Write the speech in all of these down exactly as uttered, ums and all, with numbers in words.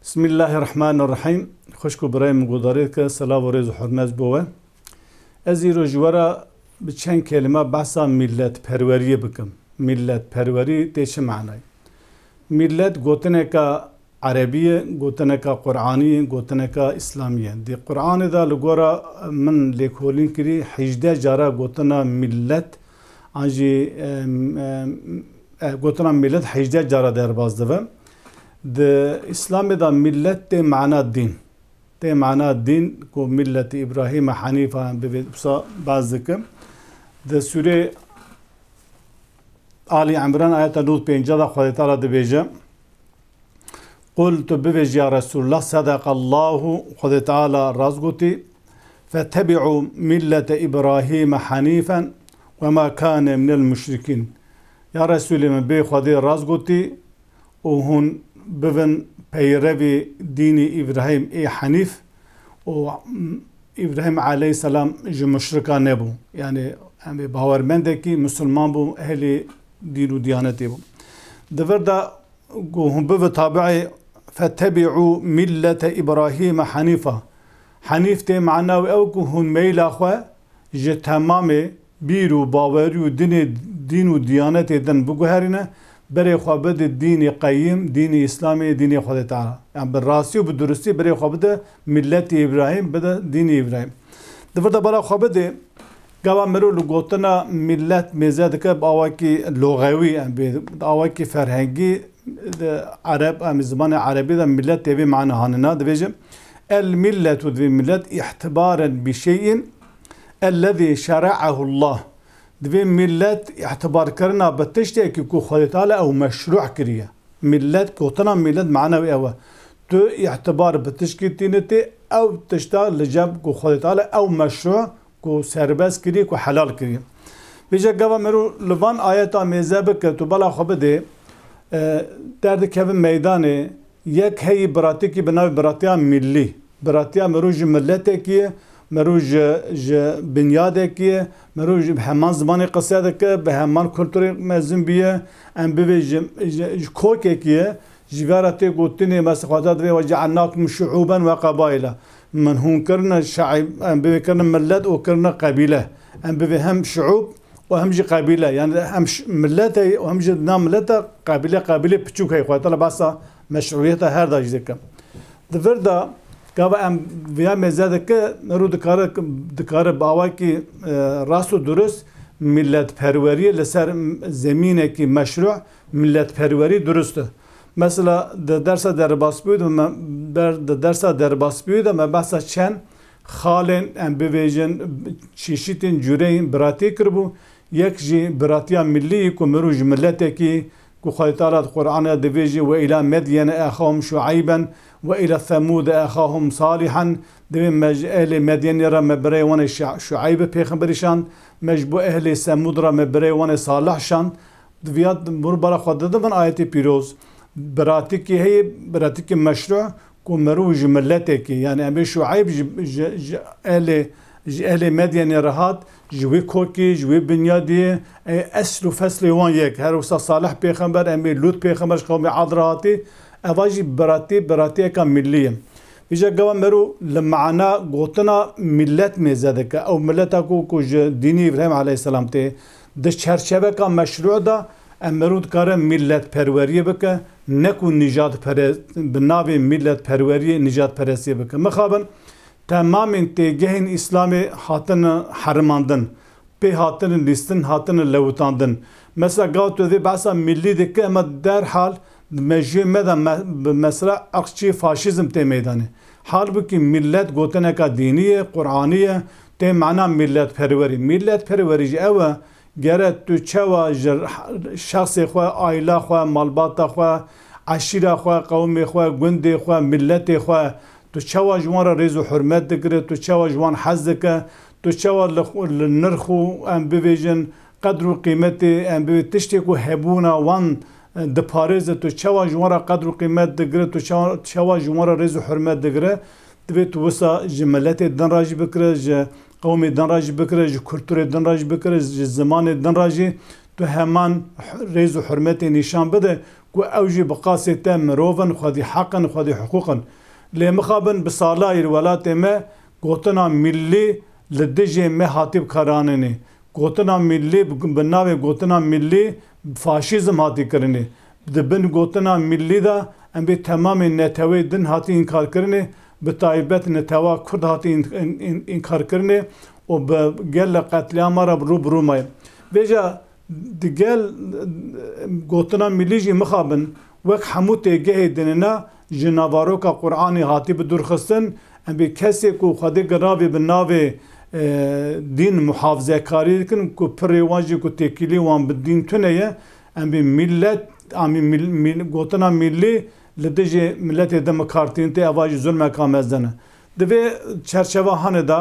Bismillahirrahmanirrahîm. Xwişk û birayê min guhdarê dike, selav û rêz û hurmet bo we. Ez îro ji we re bi çend kelime behsa milletperweriyê bikim. Milletperwerî tê çi manayê? Millet gotineka erebî ye, gotineka Qur'anî ye, gotineka îslamî ye. Di Qur'anê de li gora min lêkolîn kirî, hejdeh cara gotina millet, an jî, em, em, e, gotina millet hejdeh cara derbas dibe. Di Îslamê de millet tê mana dîn. Tê mana dîn ku milletî Îbrahîm Henîf a bibê, wisa behs dikim. Di sûrê Ali Imran ayeta nod pênca de Xwedê Teala dibêje, Qul, tu bibêjî ya Resulullah, sedeqallahu, Xwedê Teala rast gotî, fettebi'u millete Îbrahîme henîfen we ma kane minel muşrikîn. Ya Resulê min, bê Xwedê rast gotî û hûn bibin peyrevî dînî Îbrahîm ê henîf û Îbrahîm aleyhisselam ji muşrika nebû. Yani em ê bawermendekî musulman bû, ehlê dîn û diyanetê bû. Di vir de ku hûn bibi tabi'ê fettebi'û millete Îbrahîme henîfa. Henîf tê mana wê ew ku hûn meyla xwe ji temamê bîr û bawerî û dinê, dîn û diyanetê din biguherîne, berê xwe bide dînê qeyîm, dînê Îslamê, dînê Xwedê Teala. Yani bi rastî û bi durustî berê xwe bide milletê Îbrahîm, bide dînê Îbrahîm. Di vir de bala xwe bide, gava mero li gotina millet mêze dike bi awakî loxewî, em bê, bi awakî ferhengî, di Ereb, em zimanê Erebî de millet tê vê mana hanina, dibêje, el milletu, divê millet, îhtibaren bi şeyin ellezî şere'ehullah. Divê millet îhtibarkirina bi tiştekî ku Xwedê Teala ew meşru' kiriye. Millet, gotina millet mana wê ew e. Tu îhtibar bi tişkî tînitê, ew tişta li cem ku Xwedê Teala ew meşru', ku serbest kiriye, ku helal kiriye. Vêca gava mero li van ayeta mêze bike, tu bala xwe bidê, e, derdikevin meydanê, yek heyî biratikî bi navê biratiya millî. Biratiya mero ji miletekî ye, mero ji, ji binyadekî ye, mero ji bi heman zimanê qise dike, bi heman kulturê mezin bûye, em bivê ji, ji, ji kokekî ye, ji vê re tê gotinê, mesela Xwedê divê, "Ve cealnakum şu'uben ve qabaila." Min hûn kirine şaib, em bivê kirine millet û kirine qebîle. Em bivê hem şu'ub û hem jî qebîle. Yani hem ş-, millet heye û hem jî nav millet de qebîle, qebîlê piçûk heye. Xwedê Teala behsa meşruiyeta her da jî dike. Di vir de gava em viya mêze dike, mero dikare, dikare bi awakî, e, rast û durust milletperweriyê li ser zemînekî meşru' milletperwerî durust e. Mesela di dersa derbasbûyî de me, ber di dersa derbasbûyî de me behsa çend xalên, em bivêjin, çeşitên cûreyên biratî kiribû. Yek jî biratiya millî ku mero ji miletekî ku Xwedê Teala di Qur'anê de divêjî, "Ve ila Medyene ehahum Şuayben ve ila Semûde ehahum Salihan." Divê me ji ehlê Medyenê re me birayê wan ê Şa-, Şuayb pêxemberî şand, me ji bo ehlê Semûd re me birayê wan ê Salih şand. Di viya mero bala xwe didin vin ayetê pîroz. Biratikî heye, biratikî meşru', ku mero ji miletekî, yani em bê Şuayb ji, ji, ji ehlê, ji ehlê Medyenê re hat, ji wê kokê, ji wê binyadê, e, esl û feslê wan yek. Her wisa Salih pêxember, em bê Lût pêxember ji qewmê Ad re hatî, eva jî biratî, biratiyeka millî ye. Vêca gava mero li mana gotina millet mêze dike. Ew mileta ku, ku ji dînê Îbrahîm aleyhisselam tê, di çerçeveka meşru' de em mero dikare milletperweriyê bike, ne ku nîjadpere-, bi navê milletperweriyê nîjadperestiyê bike. Mixabin temamên têgehên Îslamê hatine herimandin, pê hatine lîstin, hatine lewitandin. Mesela gava tu vê behsa millî dike, me derhal di mejiyê me de me-, bi mesela irqçî, faşîzm tê meydanê. Halbukî millet gotineka dînî ye, Qur'anî ye, tê mana milletperwerî. Milletperwerî jî ew e, gere tu çawa ji şexsê xwe, aîla xwe, malbata xwe, eşîra xwe, qewmê xwe, gundê xwe, miletê xwe, tu çawa ji wan re rêz û hurmet digire, tu çawa ji wan hez dike, tu çawa li xwe, li nirx û em bivêjin, qedr û qîmetê, em bivê tiştê ku hebûna wan, e, diparêze, tu çawa ji wan re qedr û qîmet digire, tu çawa, çawa ji wan re rêz û hurmet digire, divê tu wisa ji miletê din re jî bikire, ji qewmê din re jî bikire, ji kulturê din re jî bikire, ji zimanê din re jî tu heman rêz û hurmetê nîşan bide ku ew jî bi qasê te mirov in, xwedî heq in, xwedî hiqûq in. Lê mixabin bi salayî li welatê me gotina millî li dijê me hatî bikaranînê. Gotina millî bi, bi navê gotina millî faşîzm hatî kirinê. Di bin gotina millî de em bê temamê neteweyê din hatî înkarkirinê, bi taybet netewa Kurd hatî în-, în-, în-, înkarkirinê û bi gelek qetlîama re rû bi rû maye. Vêca digel gotina millî jî mixabin wek hemû têgehê dinêna ji navaroka Qur'anê hatî bi dûr xistin. Em bê kesê ku Xwedê giravê bi navê, e, dîn muhafizekarî dikin, ku pirê wan jî ku têkilî wan bi dîn tune ye, em bê millet, em bê mil-, mil-, gotina millî li dijî milletê din bi kar tînin tê, eva jî zulmeka mezin e. Di vê çerçeva hanê de,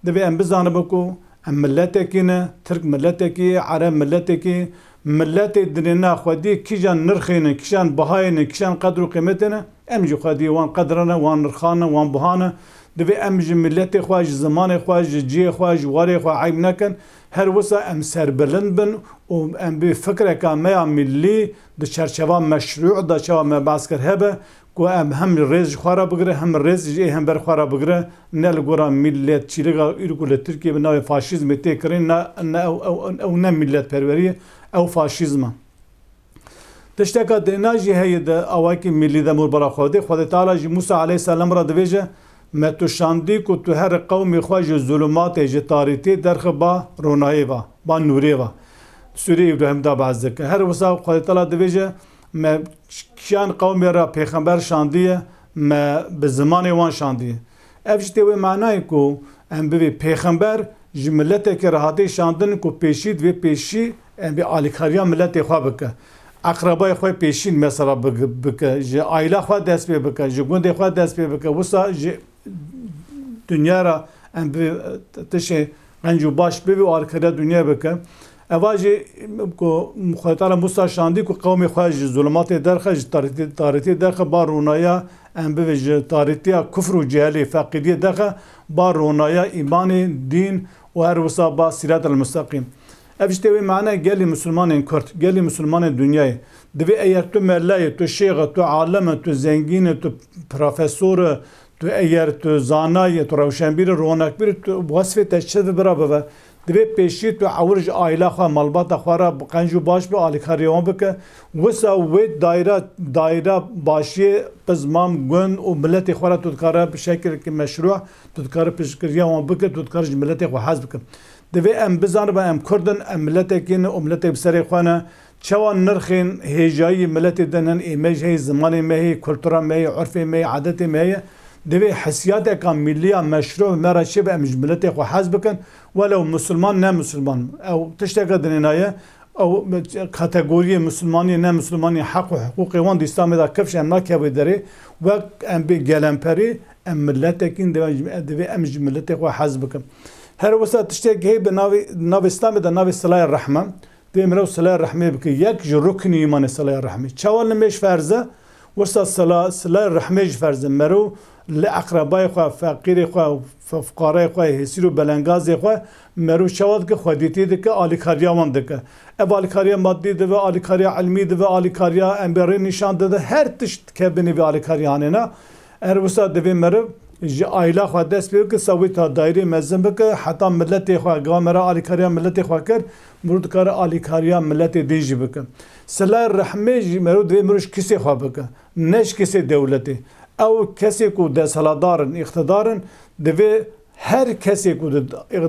divê em bizanibin ku em miletekî ne, Tirk miletekî ye, Ereb miletekî, miletê dinêna xwedî kîjan nirxê ne, kîjan bihayê ne, kîjan qedr û qîmetê ne, em jî xwedî wan qedra ne, wan nirxa ne, wan buha ne. Divê em ji miletê xwe, ji zimanê xwe, ji cihê xwe, ji warê xwe eyb nekin. Her wisa em serbilind bin û em bê fikreka me ya millî di çerçeva meşrû de çawa me behs kir hebe, ku em hem rêz ji xwe re bigire, hem rêz ji ê hember xwe re bigire, ne li gora milletçîlika îro ku li Tirkiyê bi navê faşîzmê tê kirin, ne, ne ew, ew, ew ne milletperwerî ye, ew faşîzm e. Tişteka dêna jî heye di awakî milî de mûr bera Xwedê. Xwedê Teala jî Mûsa aleyhisselam re dibêje, me tu şandî ku tu her qewmê xwe ji zulûmatê, ji tarîtiyê derxe ba ronayê ve, ba nûrê ve. Sûrê Îbrahîm de behs dike. Her wisa Xwedê Teala dibêje, me kîjan qewmê re pêxember şandiye, me bi zimanê wan şandiye. Ev jî tê wê manayê ku em bivê pêxember ji miletekê re hatê şandin ku pêşî divê pêşî em bê alîkariya miletê xwe bike. Eqrebayê xwe pêşîn mesela bik-, bike, ji aîla xwe dest pê bike, ji gundê xwe dest pê bike, wisa ji dinya re em bi tişê qenc û baş bibî û alîkariya dinyayê bike. Eva jî ku Xwedê Teala Mûsa şandî ku qewmê xwe ji zulûmatê derxe, ji tarîtî, tarîtiyê derxe, ba rûnaya em bivê ji tarîtiya kufr û cehelê, feqîriyê derxe, ba rûnaya îmanê, dîn û her wisa ba sîrat el-musteqîm. Ev jî tê wê mane gelî misilmanên Kurd, gelî misilmanên dinyayê. Divê eger tu mela yê, tu şêx e, tu alem e, tu zengîn e, tu profesor e, tu eger tu zana yê, tu rewşenbîr e, ronakbîr e, tu wesfê te çi bi bira bibe. Divê pêşî tu ewil ji aîla xwe, malbata xwe re bi qenc û baş bi alîkariyê wan bike. Wisa wê daîra, daîra başiyê qizmam, gund û miletê xwe re tu dikare bi şekilekî meşrû, tu dikare piştgiriya wan bike, tu dikare ji miletê xwe hez bike. Divê em bizanibe em Kurd in, em miletekî ne û miletek bi serê xwe ne. Çawa nirxên hêjayî miletê din hene, ê me jî heye, zimanê me heye, kultura me heye, urfê me heye, adetê me heye. Divê hissiyateka millî ya meşrû me re çêbe, em ji miletê xwe hez bikin. Welew misilman, ne misilman. Ew tişteke dinênaye. Ew kategoriyê misilmanî, ne misilmanî, heq û hiqûqê wan di Îslamê de kifş em nakeve derê. Wek em bê gelemperî, em miletekîn, divê, divê em ji miletê xwe hez bikin. Her wisa tiştek heye bi navê, navê Îslamê de navê Silayê Rehme. Dê mirov silaya rehmê bike. Yek ji ruknî îmanê silaya rehmê. Çawa nimêj ferz e, wisa sila-, silaya rehmê jî ferz e. Mero li eqrebayê xwe, feqîrê xwe, fe-, fuqareyê xwe, hêsîr û belengazê xwe mero çawa dike, xwedîtî dike, alîkariya wan dike. Ev alîkariya maddî dibe, alîkariya ilmî dibe, alîkariya em bê rê nîşan dide. Her tişt ke binê vê alîkariya hanêna. Her wisa divê meriv ji aîla xwe dest pê bike, sa wê ta daîrê mezin bike, heta miletê xwe, gava me re alîkariya miletê xwe kir, mirov dikare alîkariya miletê din jî bike. Sila rehmê jî meriv divê mirov ji kesê xwe bike, ne ji kesê dewletê. Ew kesê ku desthilatdar in, îqtidar in, divê her kesê ku di,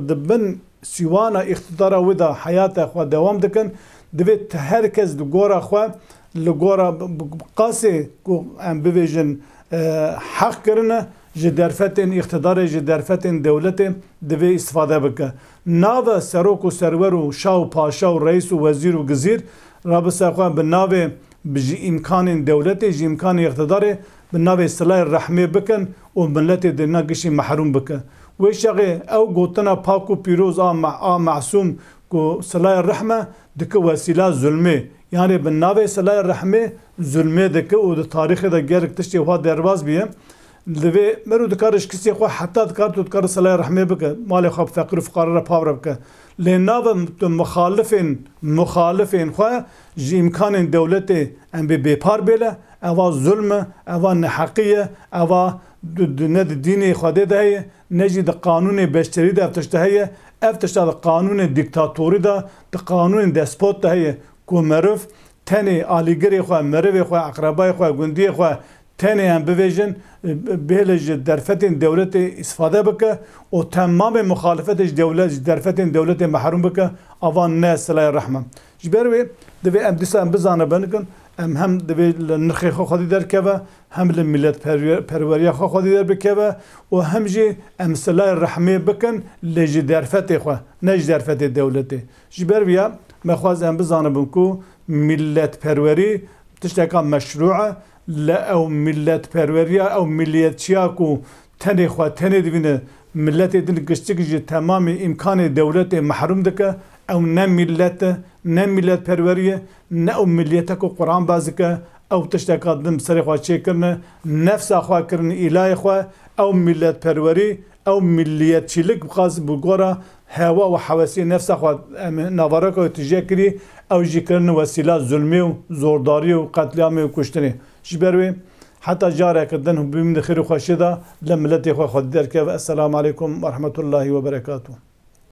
di bin sîwana îqtidara wê de heyata xwe dewam dikin, divê t-, her kes li gora xwe, li gora b-, b-, qasê ku em bibêjin, e, heq kirine, ji derfetên îqtidarê, ji derfetên dewletê divê îstifade bike. Nave serok û serwer û şah û paşa û reîs û wezîr û gizîr rabe ser xwe bi navê bi ji îmkanên dewletê, ji îmkanê îqtidarê bi navê silayê rehmê bikin û miletê di na giştî mehrûm bike. Wê çaxê ew gotina pak û pîroz a me-, a mesûm ku silayê rehm e dike wesîla zulmê. Yanê bi navê silayê rehmê zulmê dike û di tarîxê de gelek tiştê wiha derbas bûye. Li vê mero dikare ji kesê xwe heta dikar tu dikare silayê rehmê bike, malê xwe bi feqîr û fiqara re pavre bike. Lê nabe tu muxalifên, muxalifên xwe ji îmkanên dewletê em bê bêpar bêle, eva zulm e, eva neheqî ye, eva du-, du-, ne di dînê Xwedê de heye, ne jî di qanûnê beşerî de ev tişt de heye. Ev tişta di qanûnê dîktatorî de, di qanûnê despot de heye ku meriv tenê alîgirê xwe, merivê xwe, eqrebayê xwe, gundiyê xwe tenê em bivêjin, bihêle ji derfetên dewletê îstifade bike û temamê muxalifetê ji dewlet, ji derfetên dewletê mehrûm bike, avan ne silayê rehm e. Ji ber wê divê em dîsa em bizanibin kin, em hem divê li nirxê xwe xwedî derkeve, hem li milet perwer-, perweriya xwe xwedî derbikeve û hem jî em silayê rehmê bikin lê ji derfetê xwe, ne ji derfetê dewletê. Ji ber viya me xwaz em bizanibin ku miletperwerî tişteka meşrû e, lê ew miletperweriya, ew miliyetçiya ku tenê xwe tenê divîne, miletê din giştik ji temamê îmkanê dewletê mehrûm dike, ew ne milet e, ne miletperwerî ye, ne ew miliyete ku Quran baz dike, ew tişteka din bi serê xwe çêkirine, nefsa xwe kirine îlayê xwe, ew miletperwerî, ew miliyetçîlik bixwaz bi gora hewa û hewesê nefsa xwe em navareka wê tijê kirî, ew jî kirine wesîla zulmê û zordariyê û qetlîamê û kuştinê. Ji ber wê heta careke din bimîne xêr û xweşiyê de li miletê xwe xwedî derkeve. Esselamu aleykum ve rahmetullahi ve berekatuh.